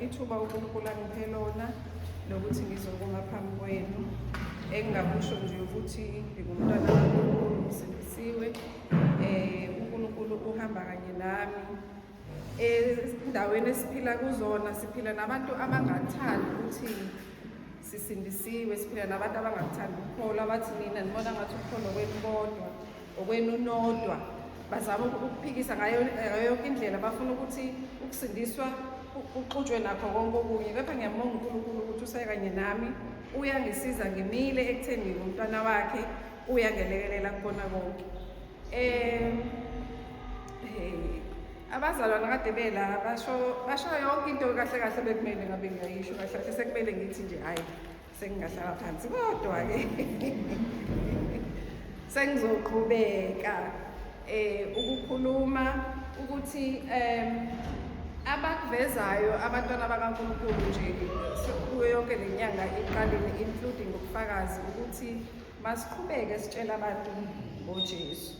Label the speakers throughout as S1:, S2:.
S1: Ithuba uNkulunkulu angiphe lona lokuthi ngizokuma phambi kwenu. Engingakusho nje ukuthi ngingumntwana kaNkulunkulu ngisindisiwe. UNkulunkulu uhamba kanye nami. Endaweni esiphila kuzona siphila nabantu abangathandi ukuthi sisindisiwe, siphila nabantu abangakuthandi ukukholwa, bathi nina nibona ngathi ukukholwa kwenu kodwa okwenu nodwa. Bazama ukuphikisa ngayo yonke indlela, bafuna ukuthi ukusindiswa kuxutshwe nakho konke okunye. Kepha ngiyambonga uNkulunkulu ukuthi usekanye nami, uyangisiza ngimile ekutheni ngingumntwana wakhe, uyangelekelela kukona konke. Abazalwane kade bela basho yonke into kahle kahle bekumele ngabe ngiyayisho kahle kahle, sekumele ngithi nje hhayi sengingahlala phansi, kodwa-ke sengizoqhubeka ukukhuluma ukuthi abakuvezayo abantwana bakaNkulunkulu nje kuyo yonke le nyanga iqalile, including ubufakazi, ukuthi masiqhubeke sitshela abantu ngoJesu,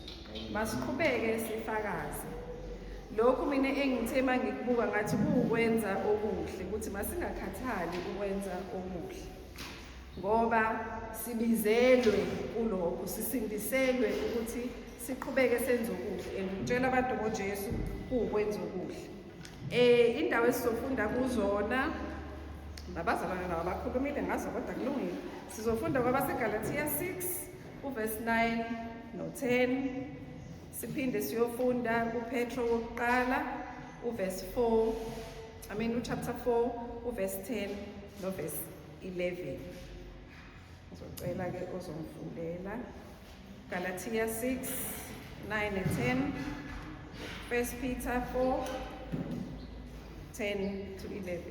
S1: masiqhubeke sifakaze. Lokhu mina engithe mangikubuka ngathi kuwukwenza okuhle, ukuthi masingakhathali ukwenza okuhle, ngoba sibizelwe kulokhu, sisindiselwe ukuthi siqhubeke senze okuhle. And ukutshela abantu ngoJesu kuwukwenza okuhle. Indawo esizofunda kuzona nabazalwane nabo bakhulumile ngazo, kodwa kulungile. Sizofunda kwabaseGalathiya 6 uverse 9 no-10, siphinde siyofunda kuPetro wokuqala uverse 4, I mean uchapter 4 uverse 10 noverse 11. Ngizocela ke ozongifundela Galatia 6 9 and 10, 1 Peter 4 10 to 11.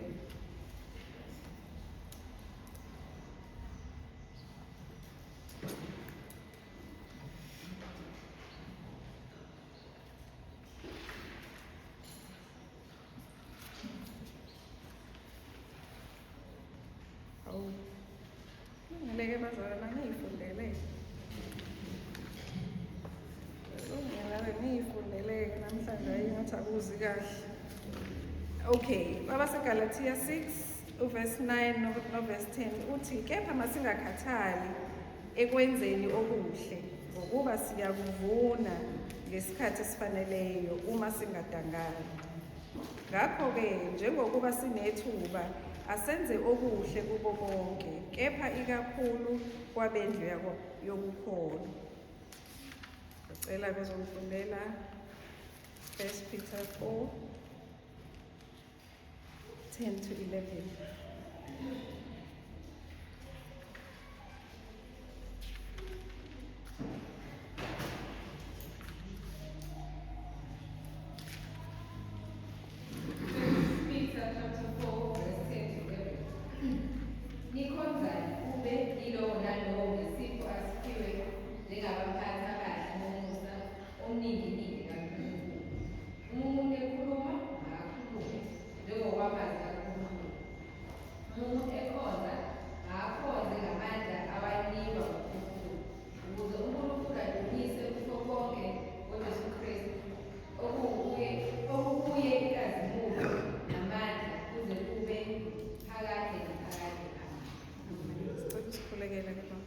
S1: Awu. Ngileke bazalwane ngiyifundele. Ngilale ngiyifundele-ke namhlanje, hayi ngathi akuzi kahle. Okay, kwabaseGalathiya 6 uverse 9 noverse 10 uthi, kepha masingakhathali ekwenzeni okuhle, ngokuba siyakuvuna ngesikhathi esifaneleyo uma singadangali. Ngakho-ke njengokuba sinethuba, asenze okuhle kubo bonke, kepha ikakhulu kwabendlu yokukholwa. Ngicela bezongifundela 1 Peter 4 10 to 11.
S2: Peter chapter 4 verse 10 to 11. Nikhonzane kube yilowo nalowo ngesipho asiphiwe njengabaphathi abahle bomusa omninginingi kaNkulunkulu. Uma umuntu ekhuluma, makakhulume njengokwamazwi kaNkulunkulu. Uma umuntu ekhonza, makakhonze ngamandla awanikwa nguNkulunkulu, ukuze uNkulunkulu adunyiswe kukho konke ngoJesu Kristu, okukuye inkazimulo namandla kuze kube phakade naphakade. Amen.
S1: Sicela usikhulekele ke baba.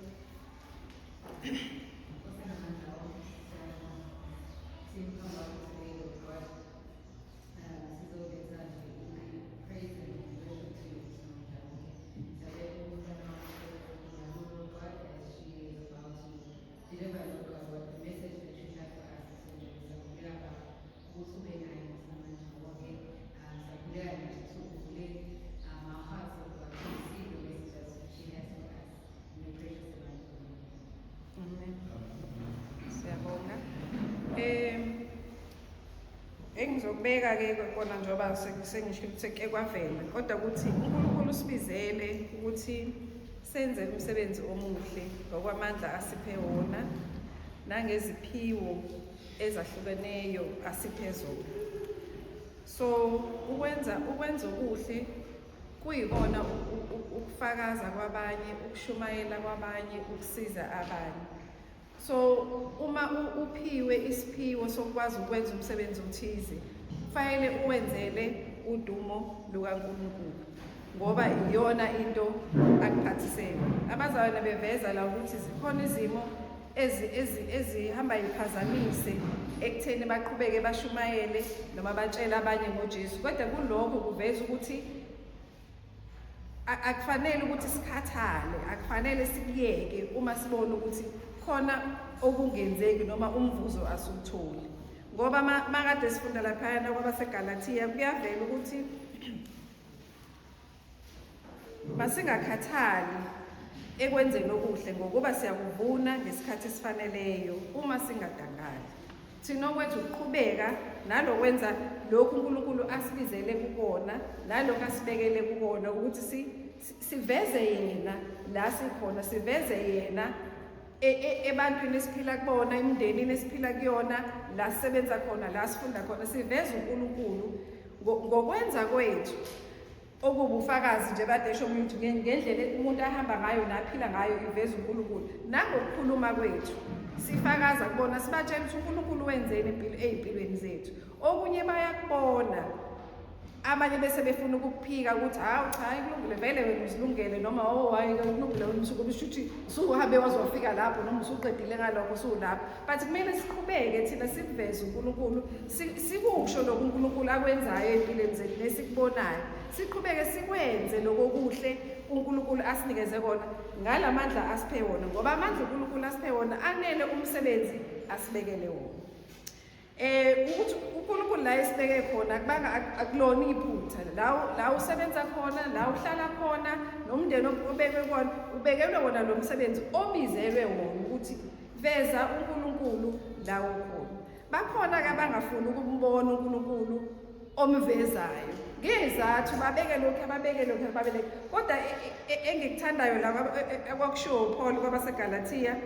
S2: Deliver, Lord God, what the message that you have for us this morning. Siyakhuleka ukuthi ube naye ngesamandla wonke. Siyakhuleka nje ukuthi uvule our hearts, Lord God, to receive the message that she has for us. In your precious and mighty name.
S1: Amen. Siyabonga. Engizokubeka ke kona njengoba sengisho ukuthi seke kwavela, kodwa ukuthi uNkulunkulu usibizele ukuthi senze umsebenzi omuhle ngokwamandla asiphe wona nangeziphiwo ezahlukeneyo asiphe zona. So ukwenza okuhle kuyikona ukufakaza kwabanye, ukushumayela kwabanye, ukusiza abanye. So uma uphiwe isiphiwo sokwazi ukwenza umsebenzi othize, Kufanele uwenzele udumo lukaNkulunkulu ngoba iyona into akuphathise yona. Abazalwane beveza la ukuthi zikhona izimo ezihamba yiphazamise ekutheni baqhubeke bashumayele noma batshele abanye ngoJesu. Kodwa kulokho kuveza ukuthi akufanele ukuthi sikhathale, akufanele sikuyeke uma sibona ukuthi khona okungenzeki noma umvuzo asiwutholi. Ngoba makade sifunda laphayana kwabaseGalathiya kuyavela ukuthi masingakhathali ekwenzeni okuhle ngokuba siyakuvuna ngesikhathi esifaneleyo uma singadangali. Thina okwethu ukuqhubeka nalokwenza lokhu uNkulunkulu asibizele kukona nalokhu asibekele kukona ukuthi siveze yena la sikhona, siveze yena ebantwini esiphila kubona, emndenini esiphila kuyona, la sisebenza khona, la sifunda khona, siveze uNkulunkulu ngokwenza kwethu okubufakazi nje bade esho omunye ukuthi ngendlela umuntu ahamba ngayo naphila ngayo iveza uNkulunkulu. Nangokukhuluma kwethu sifakaza kubona, sibatshela ukuthi uNkulunkulu wenzeni ey'mpilweni zethu. Okunye bayakubona, abanye bese befuna ukukuphika ukuthi hawu cha kulungile vele wena uzilungele, noma oh hayi kulungile wena usuke usho ukuthi usuhambe waze wafika lapho noma usuqedile ngalokho usulapho. But kumele siqhubeke thina sikuveze uNkulunkulu, sikusho lokhu uNkulunkulu akwenzayo ey'mpilweni zethu nesikubonayo, siqhubeke sikwenze lokho okuhle uNkulunkulu asinikeze kona ngalamandla asiphe wona, ngoba amandla uNkulunkulu asiphe wona anele umsebenzi asibekele wona. Ukuthi uNkulunkulu la esibeke khona kubanga akulona iphutha, la usebenza khona, la uhlala khona, nomndeni obekwe kona, ubekelwe wona lo msebenzi obizelwe wona ukuthi veza uNkulunkulu la ukhona. Bakhona ke abangafuni ukumbona uNkulunkulu omvezayo ngezathu, babeke lokhu, ababeke lokhu, ababeke. Kodwa engikuthandayo la akwakushiwo uPaul kwabaseGalathiya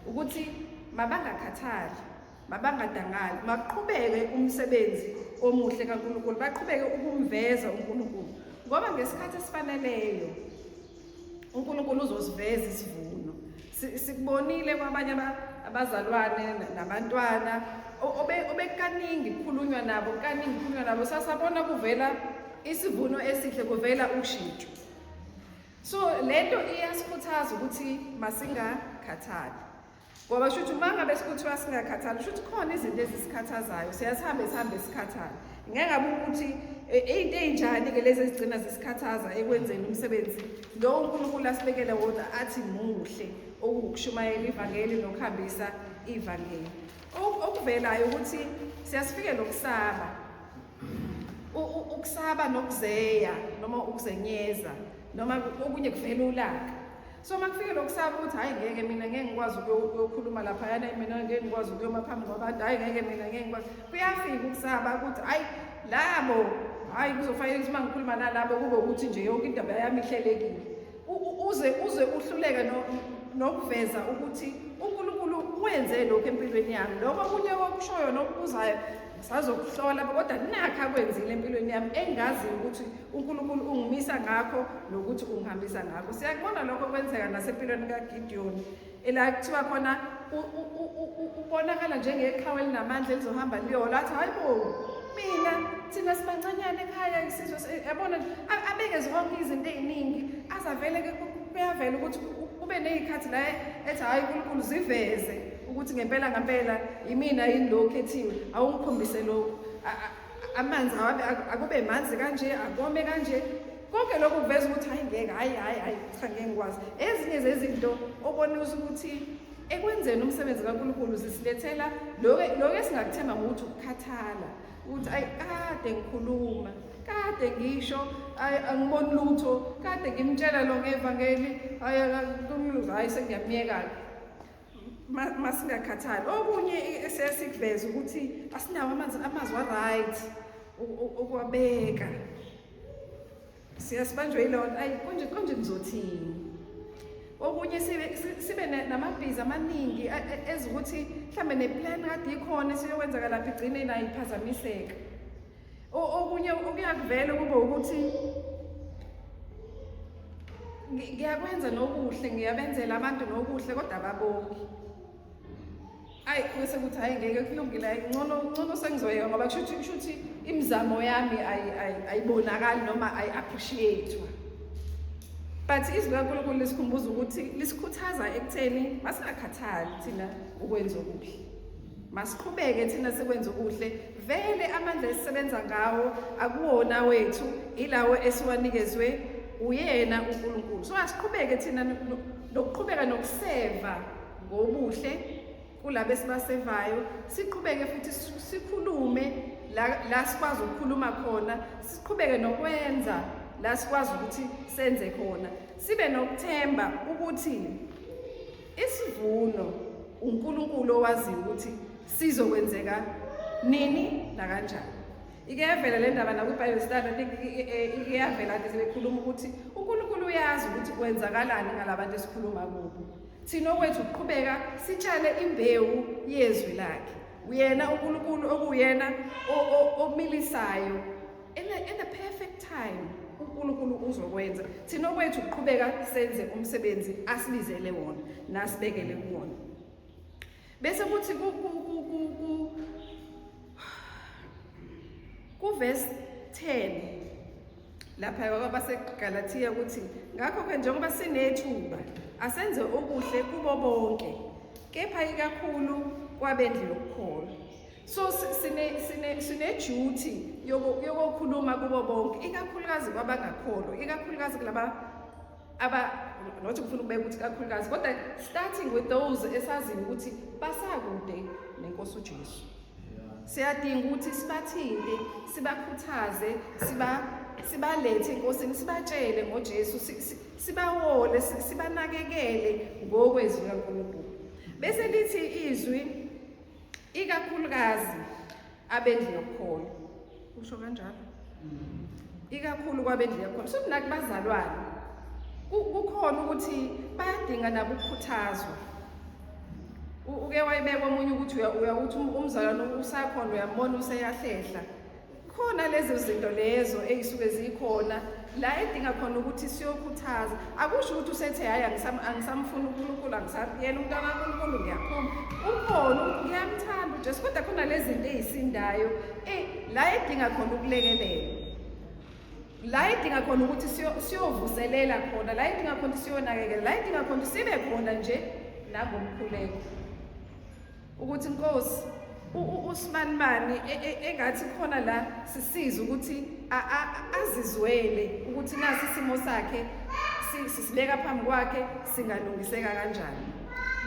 S1: ukuthi mabangakhathali, mabangadangali, maqhubeke umsebenzi omuhle kaNkulunkulu, baqhubeke ukumveza uNkulunkulu, ngoba ngesikhathi esifaneleyo uNkulunkulu uzosiveza isivuno. Sikubonile kwabanye abazalwane nabantwana obekaningi kukhulunywa nabo, kaningi kukhulunywa nabo, sasabona kuvela isivuno esihle, kuvela ushintsho. So lento iyasikhuthaza ukuthi masingakhathali, ngoba shuthi uma ngabe sikuthiwa singakhathali, shuthi khona izinto ezisikhathazayo, siyasihambe sihambe sikhathale. Ngeke ngabe ukuthi into ey'njani-ke lezi ezigcina zisikhathaza ekwenzeni umsebenzi lo uNkulunkulu asibekele wona athi muhle, okuwukushumayela ivangeli nokuhambisa ivangeli. Okuvelayo ukuthi siyasifikela ukusaba, ukusaba nokuzeya noma ukuzenyeza, noma okunye kuvela ulaka. So uma kufike lokusaba ukuthi hhayi ngeke mina ngeke ngikwazi ukuyokhuluma laphayana, mina ngeke ngikwazi ukuyoma phambi kwabantu, hhayi ngeke mina ngeke ngikwazi, kuyafika ukusaba ukuthi hhayi labo, hhayi kuzofanele ukuthi uma ngikhuluma nalabo kube ukuthi nje yonke indaba yami ihlelekile. Uze uhluleke nokuveza ukuthi uNkulunkulu wenze lokhu empilweni yami, lokho okunye okushoyo nokubuzayo sazokuhlola, kodwa nakho akwenzile empilweni yami engaziyo ukuthi uNkulunkulu ungimisa ngakho nokuthi ungihambisa ngakho. Siyakubona lokho kwenzeka nasempilweni kaGideyoni, ela kuthiwa khona ubonakala njengeqhawe elinamandla elizohamba liyola, athi hayi bo mina thina sibancanyana ekhaya isizwe, yabona abeke zonke izinto ey'ningi, azavele kuyavela ukuthi kube ney'khathi la ethi hhayi uNkulunkulu ziveze ukuthi ngempela ngempela yimina yini lo okhethiwe, awungikhombise lokhu, amanzi akube manzi kanje, akome kanje. Konke lokhu kuveza ukuthi hayi ngeke, hayi hayi hayi cha ngeke ngikwazi. Ezinye zezinto obonisa ukuthi ekwenzeni umsebenzi kaNkulunkulu zisilethela lokho esingakuthemba ngokuthi ukukhathala, ukuthi ayi kade ngikhuluma, kade ngisho, ayi angiboni lutho, kade ngimtshela lo ngevangeli, hayi hayi sengiyamyeka-ke. Masingakhathali. Okunye esesikuveza ukuthi asinawo amazwi a-right ukuwabeka, siyasibanjwe yilona, ayi konje ngizothini. Okunye sibe namabhizi amaningi ezukuthi mhlambe neplan kade ikhona esiyokwenzeka lapha igcine nayo iphazamiseka. Okunye okuyakuvela kube ukuthi ngiyakwenza nokuhle, ngiyabenzela abantu nokuhle, kodwa ababongi. Ayi bese kuthi hayi ngeke kulungile, hayi ngcono sengizoyeka, ngoba kusho ukuthi Imizamo yami ayibonakali noma ayi-appreciate-wa. But izwi likaNkulunkulu lisikhumbuza ukuthi, lisikhuthaza ekutheni masingakhathali thina ukwenza okuhle, masiqhubeke thina sikwenza okuhle. Vele amandla esisebenza ngawo akuwona wethu, ilawo esiwanikezwe uyena uNkulunkulu. So asiqhubeke thina nokuqhubeka nokuseva ngobuhle kulabo esibasevayo, siqhubeke futhi sikhulume la sikwazi ukukhuluma khona, siqhubeke nokwenza la sikwazi ukuthi senze khona, sibe nokuthemba ukuthi isivuno uNkulunkulu owaziyo ukuthi sizokwenzeka nini nakanjani. Ike yavela le ndaba nakwi-Bible study, I think ike yavela kade sebekhuluma ukuthi uNkulunkulu uyazi ukuthi kwenzakalani ngalabantu esikhuluma kubo. Thina okwethu ukuqhubeka sitshale imbewu yezwi lakhe. Uyena uNkulunkulu okuyena omilisayo in the perfect time. uNkulunkulu uzokwenza. Thina okwethu ukuqhubeka senze umsebenzi asibizele wona nasibekele kuwona. Bese kuthi ku verse 10 lapha kwabaseGalathiya ukuthi, ngakho-ke njengoba sinethuba, asenze okuhle kubo bonke, kepha ikakhulu kwabendlu yokukholwa. So sine duty yokukhuluma kubo bonke, ikakhulukazi kwabangakholwa, ikakhulukazi kulaba aba, not ukufuna ukubeka ukuthi kakhulukazi, kodwa starting with those esaziyo ukuthi basakude nenkosi uJesu. Siyadinga ukuthi sibathinte, sibakhuthaze, sibalethe enkosini, sibatshele ngoJesu, sibawole, sibanakekele ngokwezwi kaNkulunkulu. Bese lithi izwi, ikakhulukazi abendlu yokukholwa. Usho kanjalo, ikakhulu kwabendlu yokukholwa. So nakubazalwane kukhona ukuthi bayadinga nabo ukukhuthazwa. Uke wayibeka omunye ukuthi uyawuthi umzalwane usakhona, uyambona useyahlehla. Khona lezo zinto lezo ey'suke zikhona la edinga khona ukuthi siyokhuthaza. Akusho ukuthi usethe, "Hhayi, angisamfuni uNkulunkulu, angisayena umntwana kaNkulunkulu, ngiyaphuma." Ukhona ukuthi ngiyamthanda uJesu, kodwa khona lezi zinto ey'sindayo la edinga khona ukulekelela, la edinga khona ukuthi siyovuselela khona, la edinga khona ukuthi siyonakekela, la edinga khona ukuthi sibe khona nje nangomkhuleko ukuthi, "Nkosi, usibanibani engathi khona la, sisize ukuthi azizwele ukuthi nasi isimo sakhe, sisibeka phambi kwakhe, singalungiseka kanjani."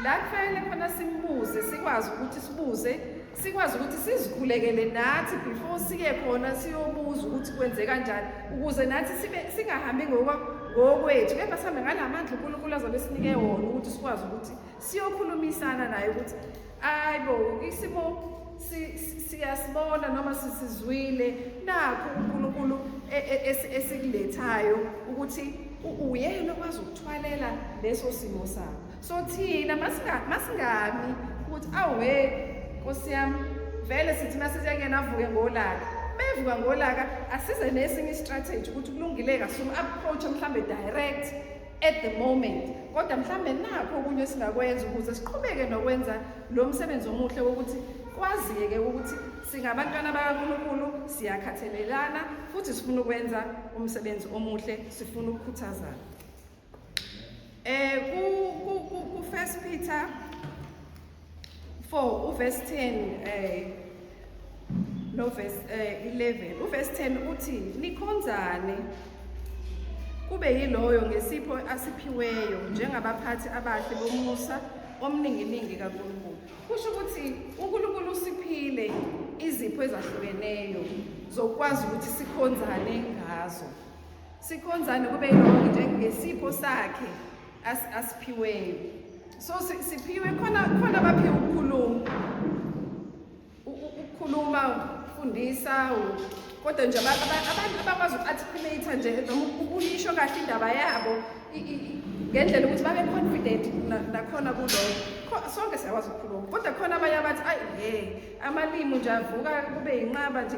S1: La kufanele khona simbuze, sikwazi ukuthi sibuze, sikwazi ukuthi sizikhulekele nathi before siye khona siyobuza ukuthi kwenze kanjani, ukuze nathi sibe singahambi ngokwethu, kepha sihambe ngalamandla uNkulunkulu azobe sinike wona ukuthi sikwazi ukuthi siyokhulumisana naye ukuthi, "Ayibo, isimo siyasibona noma sisizwile, nakho uNkulunkulu esikulethayo ukuthi uyena okwazi ukuthwalela leso simo sakho." So thina masingami ukuthi, "Awe Nkosi yami, vele sithi masithi kuyena avuke ngolaka." Bevuka ngolaka, asize nesinye i-strategy ukuthi kulungile, asum approach mhlambe direct at the moment, kodwa mhlambe nakho okunye esingakwenza ukuze siqhubeke nokwenza lo msebenzi omuhle wokuthi kwaziye-ke ukuthi singabantwana bakaNkulunkulu, siyakhathalelana futhi sifuna ukwenza umsebenzi omuhle, sifuna ukukhuthazana. Ku First Peter 4 uverse 10 no verse 11, uverse 10 uthi, "Nikhonzane kube yiloyo ngesipho asiphiweyo, njengabaphathi abahle bomusa omninginingi kaNkulunkulu." Kusho ukuthi uNkulunkulu usiphile izipho ezahlukeneyo zokwazi ukuthi sikhonzane ngazo, sikhonzane kube yiloyo njengesipho sakhe asiphiweyo. So siphiwe khona, khona abaphiwe ukukhuluma, ukukhuluma, ukufundisa, kodwa nje abantu abakwazi uku-articulate nje noma ukuyisho kahle indaba yabo ngendlela ukuthi babe confident nakhona kulokho. Sonke siyakwazi ukukhuluma, kodwa khona abanye abathi, "Ayi, he, amalimi nje avuka kube yinqaba nje,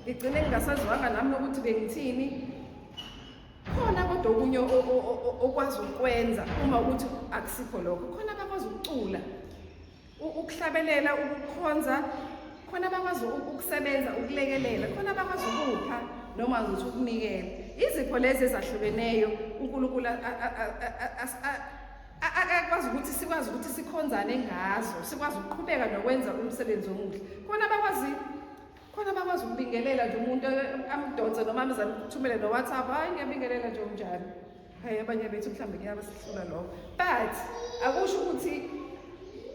S1: ngigcine ngingasaziwanga nami nokuthi bengithini." Khona kodwa okunye okwazi ukwenza uma ukuthi akusikho lokho. Khona abakwazi ukucula, ukuhlabelela, ukukhonza. Khona abakwazi ukusebenza, ukulekelela, khona abakwazi ukupha noma ngithi ukunikela. Izipho lezi ezahlukeneyo uNkulunkulu akwazi ukuthi sikwazi ukuthi sikhonzane ngazo, sikwazi ukuqhubeka nokwenza umsebenzi omuhle. Khona abakwazi ukubingelela nje umuntu, amdonse noma amthumele no-WhatsApp, "Hayi, ngiyabingelela nje, unjani?" Hayi, abanye bethu mhlawumbe kuyabasihlula lokho, but akusho ukuthi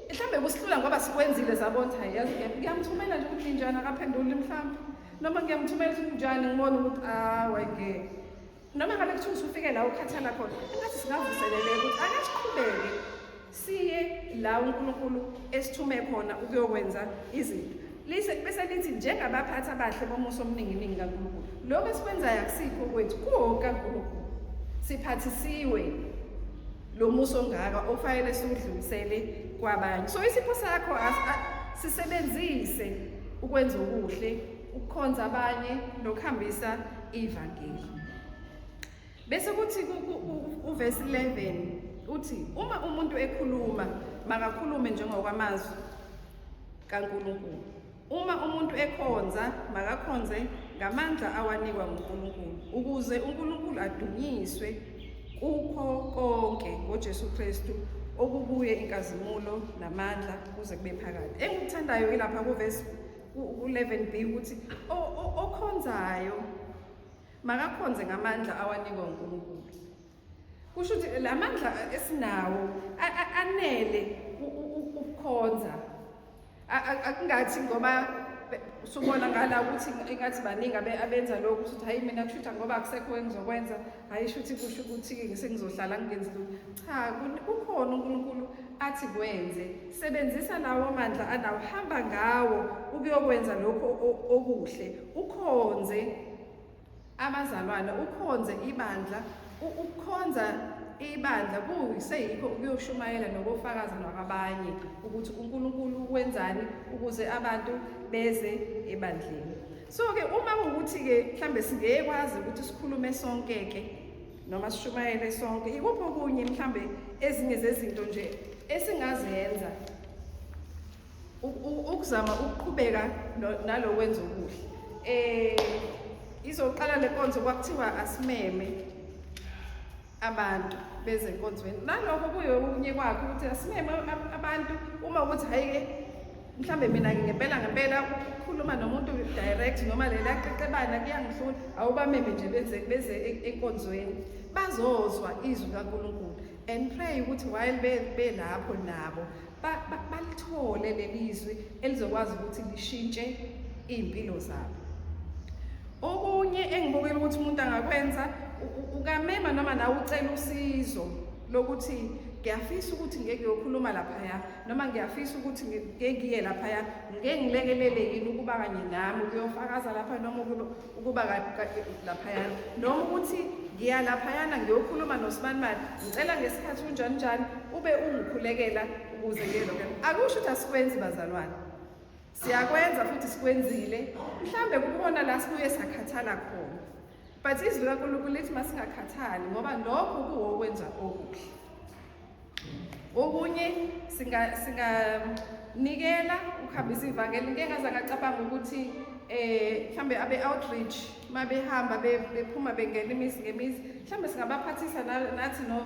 S1: mhlawumbe kusihlula ngoba sikwenzile sabona ukuthi hayi, yazi ngiyamthumela nje ukuthi ninjani, akaphenduli mhlawumbe, noma ngiyamthumela ukuthi unjani, ngibone ukuthi ah, wayengeke, noma ngabe kuthiwa usufike la ukhathala khona. Engathi singavuseleleka ukuthi ake siqhubeke siye la uNkulunkulu esithume khona ukuyokwenza izinto. Lise bese lithi njengabaphathi abahle bomusa omninginingi kaNkulunkulu. Lokho esikwenzayo akusikho kwethu, kuwokaNkulunkulu. Siphathisiwe lo musa ongaka ofanele siwudlulisele kwabanye. So isipho sakho sisebenzise ukwenza okuhle, ukukhonza abanye nokuhambisa ivangeli. Bese kuthi uvesi 11 uthi uma umuntu ekhuluma makakhulume njengokwamazwi kaNkulunkulu. Uma umuntu ekhonza makakhonze ngamandla awanikwa nguNkulunkulu, ukuze uNkulunkulu adunyiswe kukho konke ngoJesu Kristu, okukuye inkazimulo namandla kuze kube phakade. Engikuthandayo ilapha kuvesi ku-11b ukuthi okhonzayo makakhonze ngamandla awanikwa uNkulunkulu. Kusho ukuthi la mandla esinawo anele ukukhonza. Akungathi ngoba usubona ngala ukuthi ingathi baningi abenza lokhu, usuthi hayi, mina kushuthi ngoba akusekho engizokwenza, hayi, shuthi kusho ukuthi sengizohlala ngingenzi lutho. Cha, kukhona uNkulunkulu athi kwenze. Sebenzisa lawo mandla anawo, hamba ngawo ukuyokwenza lokho okuhle, ukhonze abazalwane, ukhonze ibandla. Ukukhonza ibandla kuyiseyikho ukuyoshumayela nokufakaza nakwabanye ukuthi uNkulunkulu wenzani ukuze abantu beze ebandleni. So ke uma kuwukuthi ke mhlambe singekwazi ukuthi sikhulume sonke ke noma sishumayele sonke, ikuphi okunye mhlambe ezinye zezinto nje esingazenza ukuzama ukuqhubeka nalokwenza okuhle? Izoqala lenkonzo, kwakuthiwa asimeme abantu beze enkonzweni. Nalokho kuyokunye kwakho ukuthi asimeme abantu, uma ukuthi hayi-ke mhlambe mina ngempela ngempela ukukhuluma nomuntu direct noma lela qeqebana kuyangihlula, awubameme nje beze enkonzweni, bazozwa izwi kaNkulunkulu, and pray ukuthi while belapho nabo balithole leli zwi elizokwazi ukuthi lishintshe iy'mpilo zabo. Okunye engibukela ukuthi umuntu angakwenza, ukamema noma nawe ucela usizo lokuthi ngiyafisa ukuthi ngeke ngiyokhuluma laphaya, noma ngiyafisa ukuthi ngeke ngiye laphaya, ngeke ngilekelele yini ukuba kanye nami ukuyofakaza lapha, noma ukuba laphayana, noma ukuthi ngiya laphayana ngiyokhuluma nosibanibani, ngicela ngesikhathi unjani njani ube ungikhulekela ukuze ngiye lokho. Akusho ukuthi asikwenzi bazalwane, siyakwenza futhi sikwenzile. Mhlambe kubona la sibuye sakhathala khona, but izwi likaNkulunkulu lithi masingakhathali ngoba lokho kuwokwenza okuhle. Okunye singanikela ukuhambisa ivangeli. Ngike ngaze ngacabanga ukuthi mhlambe abe outreach mabehamba bephuma bengena imizi ngemizi, mhlambe singabaphathisa nathi no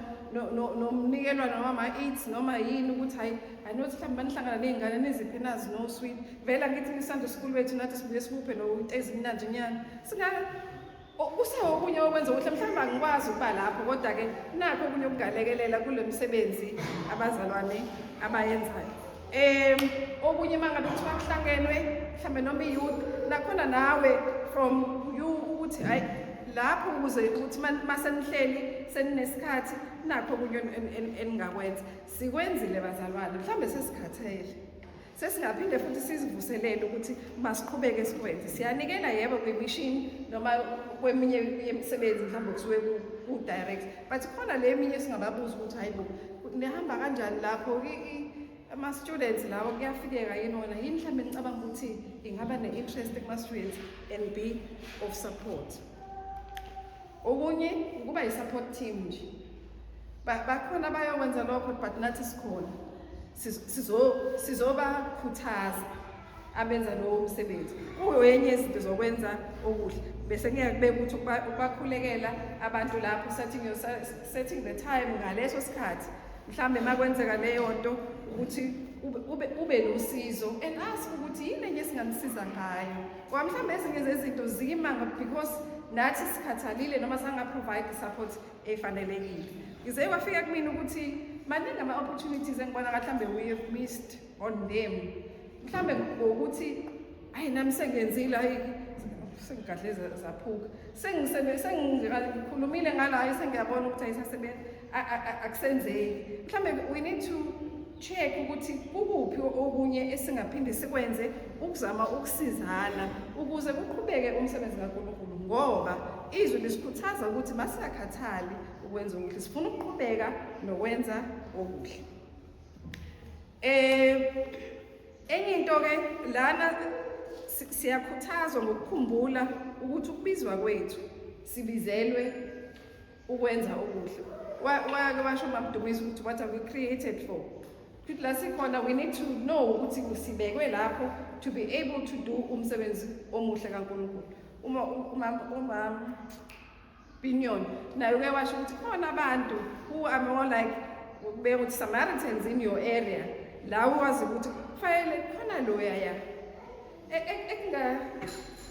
S1: nomnikelwa noma ama-eats noma yini, ukuthi hayi, ayinothi mhlawumbe banihlangana ney'ngane niziphe nazi no-sweet. Vele angithi kwi-Sunday school wethu nathi sibuye sikuphe no ezimnandi nyana. Singa kusewokunye okwenza ukuthi mhlawumbe angikwazi ukuba lapho, kodwa-ke nakho okunye okungalekelela kule misebenzi abazalwane abayenzayo. Okunye uma ngabe kuthiwa kuhlangenwe mhlawumbe noma i-youth, nakhona nawe from you ukuthi hayi lapho ukuze ukuthi masenihleli seninesikhathi, nakho okunye eningakwenza. Sikwenzile bazalwane, mhlawumbe sesikhathele, sesingaphinde futhi sizivuselele ukuthi masiqhubeke sikwenze. Siyanikela yebo kwimishini noma kweminye yemisebenzi mhlawumbe kusuke ku-direct, but khona le eminye singababuza ukuthi hayi bo, nihamba kanjani lapho, ama-students lawo kuyafikeka yini wona, yini mhlawumbe nicabanga ukuthi ingaba ne-interest kuma-students, and be of support. Okunye ukuba i-support team nje. Bakhona abayokwenza lokho, but nathi sikhona, sizobakhuthaza. Abenza lowo msebenzi kuyo enye yezinto zokwenza okuhle. Bese ngiyakubeka ukuthi ukubakhulekela abantu lapho, setting the time ngaleso sikhathi, mhlambe makwenzeka leyo nto, ukuthi ube nosizo and ask ukuthi yini enye esingamsiza ngayo, ngoba mhlambe ezinye zezinto zimanga because nathi sikhathalile noma sanga-provide support efanelekile. Ngize kwafika kumina ukuthi maningi ama-opportunities engibona ngathi mhlambe we have missed on them, mhlambe ngokuthi hayi, nami sengenzile, hayi, sengigadle zaphuka, sengikhulumile ngalayo, sengiyabona ukuthi ayisasebenzi, akusenzeki. Mhlambe we need to check ukuthi kukuphi okunye esingaphinde sikwenze ukuzama ukusizana ukuze kuqhubeke umsebenzi kaNkulunkulu, ngoba izwi lisikhuthaza ukuthi masingakhathali ukwenza okuhle, sifuna ukuqhubeka nokwenza okuhle. Enye into ke lana, siyakhuthazwa ngokukhumbula ukuthi ukubizwa kwethu, sibizelwe ukwenza okuhle. Wake washo uMamdumiso ukuthi what are we created for? Futhi la sikhona, we need to know ukuthi sibekwe lapho to be able to do umsebenzi omuhle kaNkulunkulu. Uma Pinion naye uke washo ukuthi khona abantu who are more like, ubeka ukuthi Samaritans in your area, la wazi ukuthi kufanele khona loya ya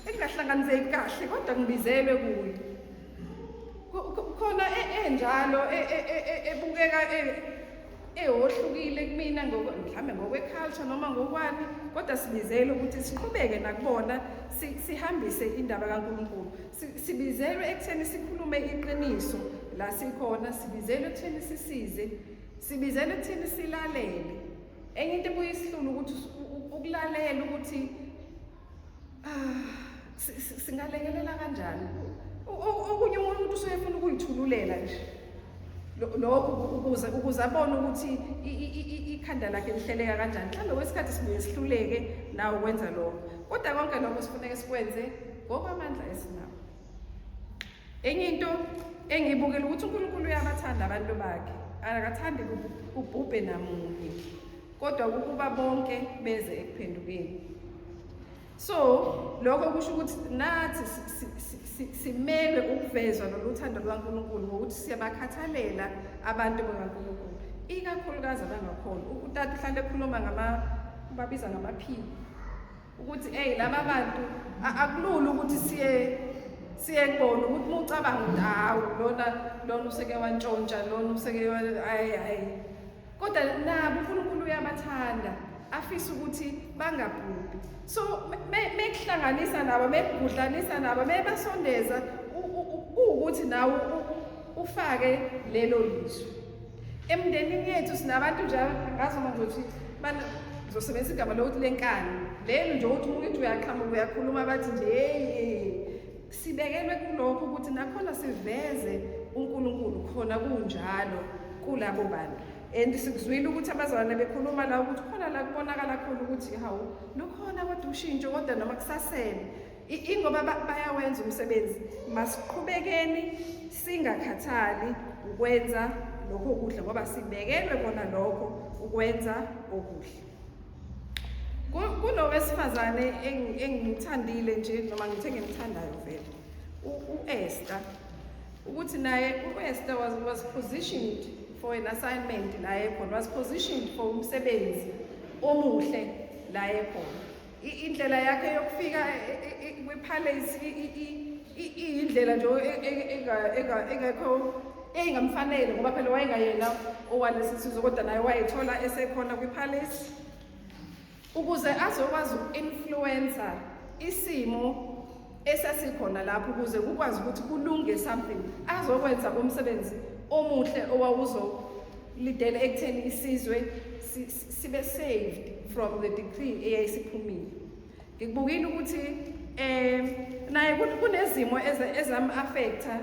S1: ekungahlanganiseki kahle, kodwa ngibizelwe kuyo. Khona enjalo ebukeka ewohlukile kumina, mhlambe ngokwe-culture noma ngokwani, kodwa sibizelwe ukuthi siqhubeke nakubona, sihambise indaba kaNkulunkulu. Sibizelwe ekutheni sikhulume iqiniso la sikhona, sibizelwe ekutheni sisize, sibizelwe ekutheni silalele. Enye into ebuye isihlulu ukuthi ukulalela ukuthi singalekelela kanjani. Okunye umuntu usuyefuna ukuyithululela nje lokhu ukuze abone ukuthi ikhanda lakhe lihleleka kanjani. Mhlawumbe kwesikhathi sibuye sihluleke nawo ukwenza lokho, kodwa konke lokho sifuneke sikwenze ngokwamandla esinawo. Enye into engiyibukile ukuthi uNkulunkulu uyabathanda abantu bakhe, akathandi kubhubhe namunye, kodwa ukuba bonke beze ekuphendukeni. So lokho kusho ukuthi nathi simelwe ukuvezwa lolu thando lukaNkulunkulu ngokuthi siyabakhathalela abantu bakaNkulunkulu, ikakhulukazi abangakholwa. Utata uhlale ekhuluma ngama, ubabiza ngama-P, ukuthi hey, laba bantu akulula ukuthi siye kubona ukuthi uma ucabanga ukuthi hawu, lona useke wantshontsha, lona useke hayi hayi, kodwa nabo uNkulunkulu uyabathanda, afisa ukuthi bangabhubhi. So mekuhlanganisa nabo, mekugudlanisa nabo, mebasondeza, kuwukuthi nawe ufake lelo lizwi. Emndenini yethu sinabantu nje, angazi uma ngizothi ngizosebenzisa igama lokuthi lenkani lelo nje, ukuthi umuntu uyaqhamuka uyakhuluma, bathi nje hey. Sibekelwe kulokho ukuthi nakhona siveze uNkulunkulu khona kunjalo kulabo bantu. And sikuzwile ukuthi abazalwane bekhuluma la ukuthi khona la kubonakala khona ukuthi hawu, lukhona kodwa ushintsho, kodwa noma kusasele ingoba bayawenza umsebenzi. Masiqhubekeni singakhathali ukwenza lokho okuhle, ngoba sibekelwe kona lokho, ukwenza okuhle. Kunowesifazane engimthandile nje, noma ngithe ngimthandayo vele, u-Esther, ukuthi naye u-Esther was positioned for an assignment la ekhona, was positioned for umsebenzi omuhle la ekhona. Indlela yakhe yokufika kwi-palace iyindlela nje engekho eyingamfanele, ngoba phela wayengayena owalesi sizwe, kodwa naye wayethola esekhona kwi-palace ukuze azokwazi uku-influencer isimo esasikhona lapho, ukuze kukwazi ukuthi kulunge something, azokwenza umsebenzi omuhle owawuzolidela ekutheni isizwe sibe saved from the decree eyayisiphumile. Ngikubukile ukuthi naye kunezimo ezam-affecta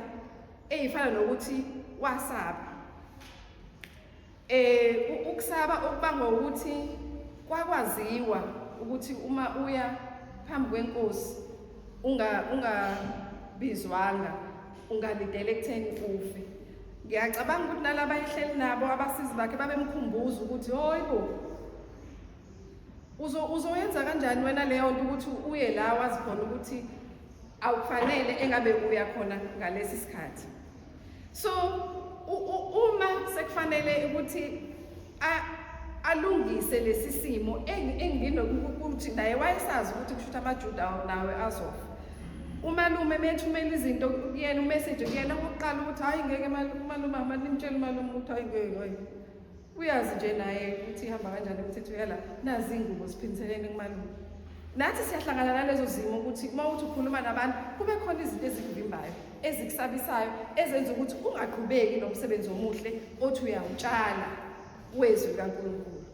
S1: ey'fana nokuthi wasaba, ukusaba okubangwa ukuthi kwakwaziwa ukuthi uma uya phambi kwenkosi ungabizwanga, ungalindela ekutheni ufe. Ngiyacabanga ukuthi nalaba ehleli nabo, abasizi bakhe, babemkhumbuza ukuthi hoyibo. Uzoyenza kanjani wena leyo nto ukuthi uye la wazi khona ukuthi awufanele engabe uya khona ngalesi sikhathi? So uma sekufanele ukuthi alungise lesi simo enginokuthi naye wayesazi ukuthi kusho ukuthi amaJuda nawe azofa, umalume methumela izinto kuyena, u-message kuyena okokuqala ukuthi hayi, ngeke umalume, nimtshele umalume ukuthi hayi, ngeke, hayi, uyazi nje naye ukuthi ihamba kanjani imithetho yala. Nazi iy'ngubo, ziphindiseleni kumalume. Nathi siyahlangana nalezo zimo ukuthi uma uthi ukhuluma nabantu kube khona izinto ezikuvimbayo, ezikusabisayo, ezenza ukuthi ungaqhubeki nomsebenzi omuhle othi uyawutshala wezwi likaNkulunkulu.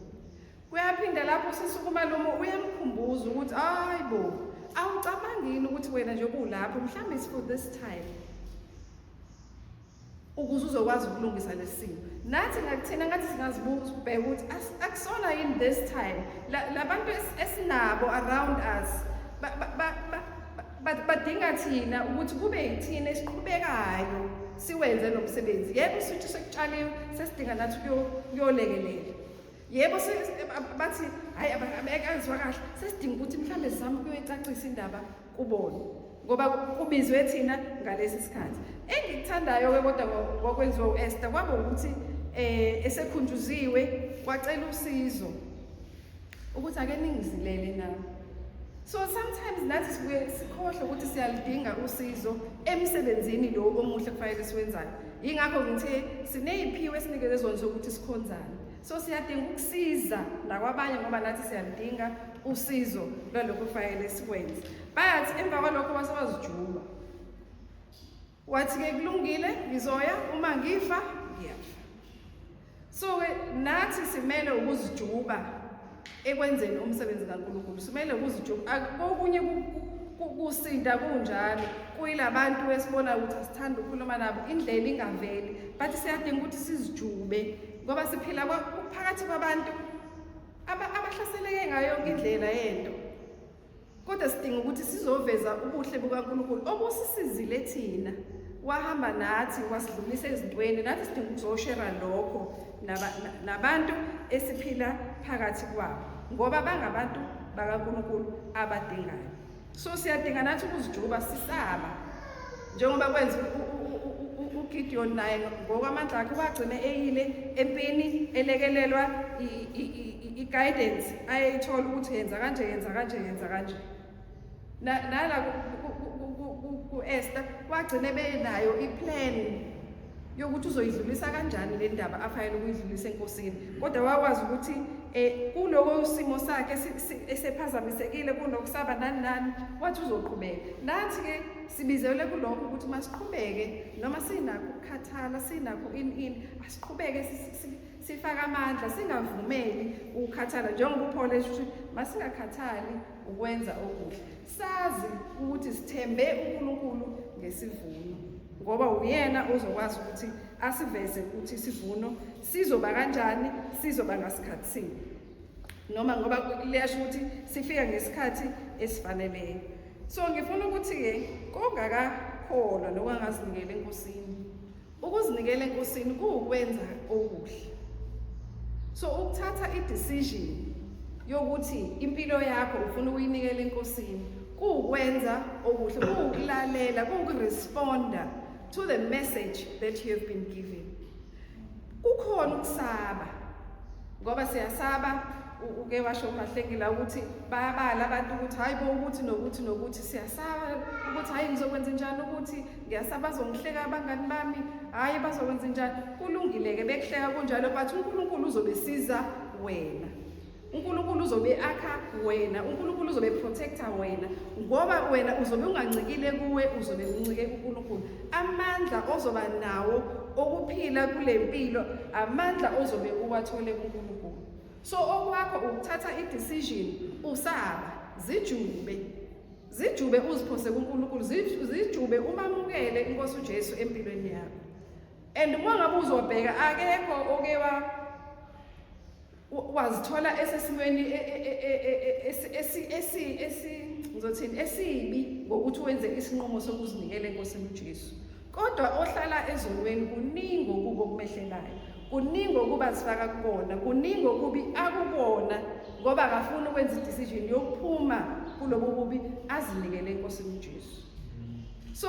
S1: Kuyaphinda lapho sisuka, umalume uyamkhumbuza ukuthi hayi bo, awucabangini ukuthi wena nje kulapho mhlawumbe it's for this time ukuze uzokwazi ukulungisa lesi simo. Nathi ngakuthina ngathi singazibuza, ubheke ukuthi akusona yini this time labantu esinabo around us badinga thina ukuthi kube yithina esiqhubekayo siwenze lo msebenzi. Yebo, sithi sekutshaliwe, sesidinga nathi kuyolekelela. Yebo, bathi hayi, abekazwa kahle, sesidinga ukuthi mhlawumbe sizame ukuyoyicacisa indaba kubona ngoba kubizwe thina ngalesi sikhathi. Engikuthandayo-ke kodwa ngokwenziwa u-Esther kwaba ukuthi esekhunjuziwe wacela usizo ukuthi ake ningizilele nami. So sometimes nathi sibuye sikhohlwe ukuthi siyalidinga usizo emsebenzini lo omuhle kufanele siwenzayo. Yingakho ngithe siney'phiwo esinikeze zona zokuthi sikhonzane, so siyadinga ukusiza nakwabanye ngoba nathi siyalidinga usizo lwalokho kufanele sikwenze. But emva kwalokho wase wazijuba, wathi-ke kulungile, ngizoya, uma ngifa ngiyafa. So-ke nathi simele ukuzijuba ekwenzeni umsebenzi kaNkulunkulu, simele ukuzijuba. Kokunye kusinda kunjalo kuyilabantu esibona ukuthi asithanda ukukhuluma nabo, indlela ingaveli, but siyadinga ukuthi sizijube ngoba siphila phakathi kwabantu abahlaseleke ngayo yonke indlela yento, kodwa sidinga ukuthi sizoveza ubuhle bukaNkulunkulu obusisizile thina, wahamba nathi, wasidlulisa ezintweni. Nathi sidinga ukuzoshera lokho nabantu esiphila phakathi kwabo ngoba bangabantu bakaNkulunkulu abadingayo. So siyadinga nathi ukuzijuba sisaba njengoba kwenza uGideon naye ngokwamandla akhe wagcina eyile empini elekelelwa i-guidance ayeyithola ukuthi yenza kanje, yenza kanje, yenza kanje. Nala ku-Esther wagcine benayo i-plan yokuthi uzoyidlulisa kanjani le ndaba afanele ukuyidlulisa enkosini, kodwa wakwazi ukuthi kuloko simo sakhe esephazamisekile kunokusaba nani nani, wathi uzoqhubeka. Nathi-ke sibizelwe kulokho ukuthi masiqhubeke noma sinakho ukukhathala, sinakho ini ini, asiqhubeke sifake amandla, singavumeli ukukhathala, njengoba uPaul esho ukuthi masingakhathali ukwenza okuhle, sazi ukuthi sithembe uNkulunkulu ngesivuno ngoba uyena ozokwazi ukuthi asiveze ukuthi isivuno sizoba kanjani, sizoba ngasikhathi sini, noma ngoba liyasho ukuthi sifika ngesikhathi esifaneleyo. So ngifuna ukuthi-ke kongakakholwa nokangazinikela enkosini, ukuzinikela enkosini kuwukwenza okuhle. So ukuthatha i-decision yokuthi impilo yakho ufuna ukuyinikela enkosini kuwukwenza okuhle, kuwukulalela, kuwukuresponda to the message that you have been given. Kukhona ukusaba ngoba siyasaba. Uke washo uMahlengila ukuthi bayabala abantu ukuthi hayi bo, ukuthi nokuthi nokuthi, siyasaba ukuthi hayi, ngizokwenza njani, ukuthi ngiyasaba bazongihleka abangani bami, hayi, bazokwenza njani. Kulungile-ke bekuhleka kunjalo, but uNkulunkulu uzobesiza wena, uNkulunkulu uzobe akha wena, uNkulunkulu uzobe protecta wena ngoba wena uzobe ungancikile kuwe, uzobe uncike kuNkulunkulu. Amandla ozoba nawo okuphila kule mpilo, amandla ozobe uwathole kuNkulunkulu. So okwakho ukuthatha i-decision usaba, zijube, zijube, uziphose kuNkulunkulu, zijube, umamukele inkosi uJesu empilweni yakho. And uma ngabe uzobheka, akekho oke wazithola esesimweni esi ngizothini, esibi ngokuthi wenze isinqumo sokuzinikela enkosini uJesu. Kodwa ohlala ezonweni kuningi okubi okumehlelayo, kuningi okuba sifaka kubona, kuningi okubi akubona. Ngoba akafuni ukwenza i-decision yokuphuma kulobu bubi, azinikele eNkosini uJesu. So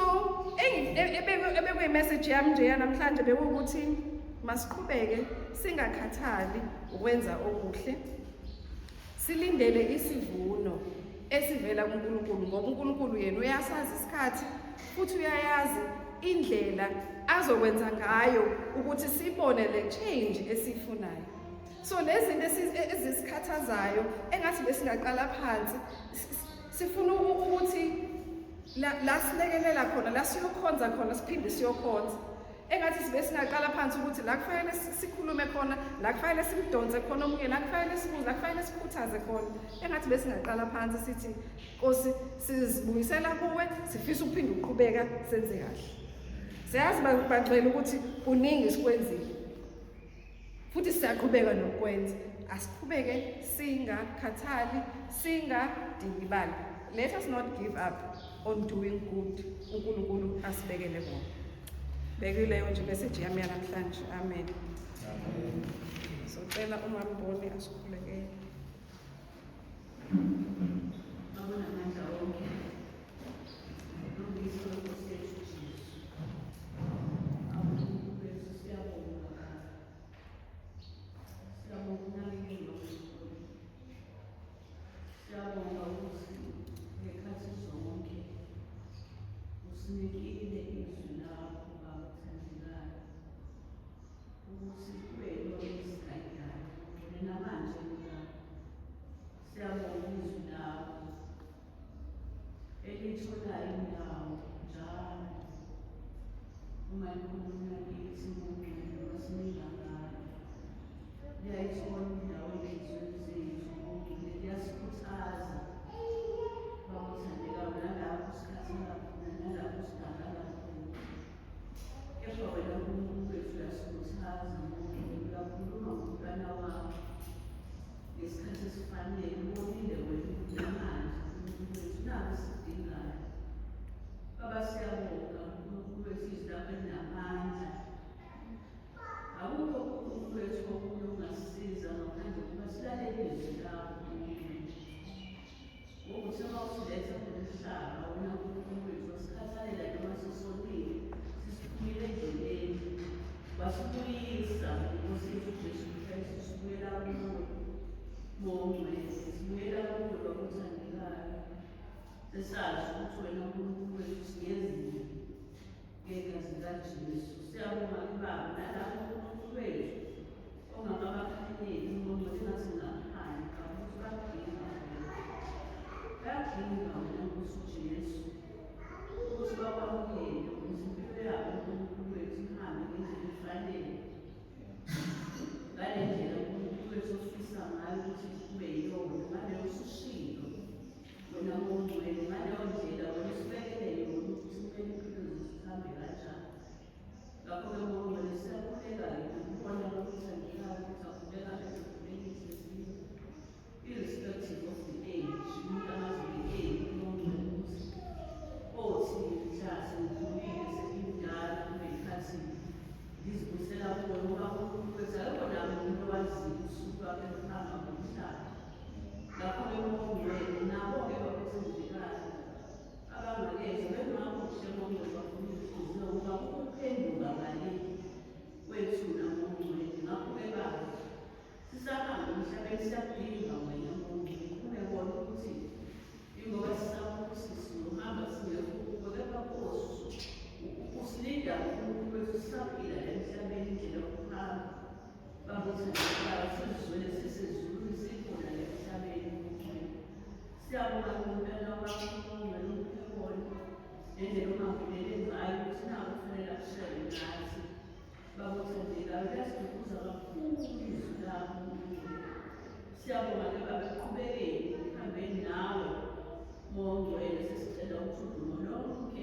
S1: ebekuyi-message yami nje yanamhlanje bekuwukuthi masiqhubeke singakhathali ukwenza okuhle, silindele isivuno esivela kuNkulunkulu, ngoba uNkulunkulu yena uyasazi isikhathi futhi uyayazi indlela azokwenza ngayo ukuthi sibone le change esiyifunayo. So lezi zinto ezisikhathazayo, engathi besingaqala phansi, sifuna ukuthi la silekelela khona, la siyokhonza khona, siphinde siyokhonza. Engathi sibe singaqala phansi ukuthi la kufanele sikhulume khona, la kufanele simdonse khona omunye, la kufanele sibuze, la kufanele sikhuthaze khona. Engathi besingaqala phansi sithi, Nkosi, sizibuyisela kuwe, sifisa ukuphinde ukuqhubeka senze kahle. Siyazi bangcwele ukuthi kuningi sikwenzile futhi siyaqhubeka nokwenza. Asiqhubeke singakhathali, singadikibali. Let us not give up on doing good uNkulunkulu asibekele kona. Bekuyileyo nje message yami yanamhlanje. Amen. Socela uMamboni asikhulekele.
S2: Babonamandla wonke, Lungiso Nkosi yethu Jesu. Awu wethu, siyabonga Baba. Siyabonga ukunakekela kwethu. Siyabonga ukuthi ngekhathi zonke usinikile izwi lakho, Baba othandekayo, ukuthi kube yilona elisigayidayo namanje, Baba. Siyabonga izwi lakho elitholayo indawo njalo uma likhulunywa kithi ngongcwele wasinika ngalo. Liyayithola indawo ey'nhliziyweni zethu ngongcwele, liyasikhuthaza, Baba othandekayo, nalapho sikhathala khona, nalapho sidangala khona. Kepha wena Nkulunkulu wethu uyasikhuthaza ngongcwele, uyakhuluma ngomntwana wakho ngesikhathi esifanele. Ubonile wena ukuthi namanje, Nkulunkulu wethu, naku esikudingayo. Baba, siyabonga, Nkulunkulu wethu, izwi lakho elinamandla. Akukho, Nkulunkulu wethu, okunye okungasisiza ngaphandle kokuba silalele izwi lakho, Nkulunkulu. Ngokuthi uma usiletha kulo mhlaba, wena Nkulunkulu wethu wasikhathalela noma sisonile, sisiphumile endleleni, wasibuyisa ngeNkosi yethu uJesu Kristu. Sibuyela kuwe, Mongcwele, sibuyela kuwe, Baba othandekayo, sesazi ukuthi wena Nkulunkulu wethu singezile ngegazi likaJesu. Siyabonga-ke Baba, nalapho Nkulunkulu wethu ongakabakhanyeli, Mongcwele, engathi ngakhanya Baba, ukuthi bakudinga wena, bayakudinga wena Nkosi uJesu, ukuthi bakwamukele ukuze impilo yabo, Nkulunkulu wethu, ihambe ngendlela efanele, ngale ndlela uNkulunkulu wethu ofisa ngayo ukuthi kube yiyona, ngaleyo usushilo wena ngongcwele, ngaleyo ndlela wena usibekele yona ukuthi kumele impilo zethu zihambe kanjani. Ngakho-ke ngongcwele, siyakhuleka-ke ngokubona kokuthandekayo ukuthi akhuleka ezikhulekise irrespective of the age, umuntu amazi nge-age ngongcwele, ukuthi othi mhla sengikhulile, sengimdala, kube yikhathi ngizibuyisela kuwe, ngoba uNkulunkulu wethu akekho nami umuntu owaziyo usuku lwakhe lokuhamba ngomhlaba. Ngakho-ke ngongcwele, nabo-ke bakuthembekayo abangakezwa bengakuhle ngongcwele, bafuna inhliziyo ngoba ukuphenduka ngale kwethu nangongcwele. Ngakho-ke Baba, sisahamba emhlabeni, siyakudinga wena ngongcwele. Kungekona ukuthi ingoba sisakuthi sizohamba singekho kuwe, kepha Nkosi usilinda, uNkulunkulu wethu, sisaphila la emhlabeni, indlela yokuhamba, Baba othandekayo, sizizwele sisezulwini sikhona la emhlabeni ngongcwele. Siyabonga ngomntwana wakho ngongcwele, umphekoni ngendlela ongavulele ngayo ukuthi naku kufanele akushele nathi. Baba othandekayo, liyasiduduza kakhulu izwi lakho, Nkulunkulu. Siyabonga-ke Baba, ekuqhubekeni ekuhambeni nawe mongcwele, sesicela ukuthi udumo lonke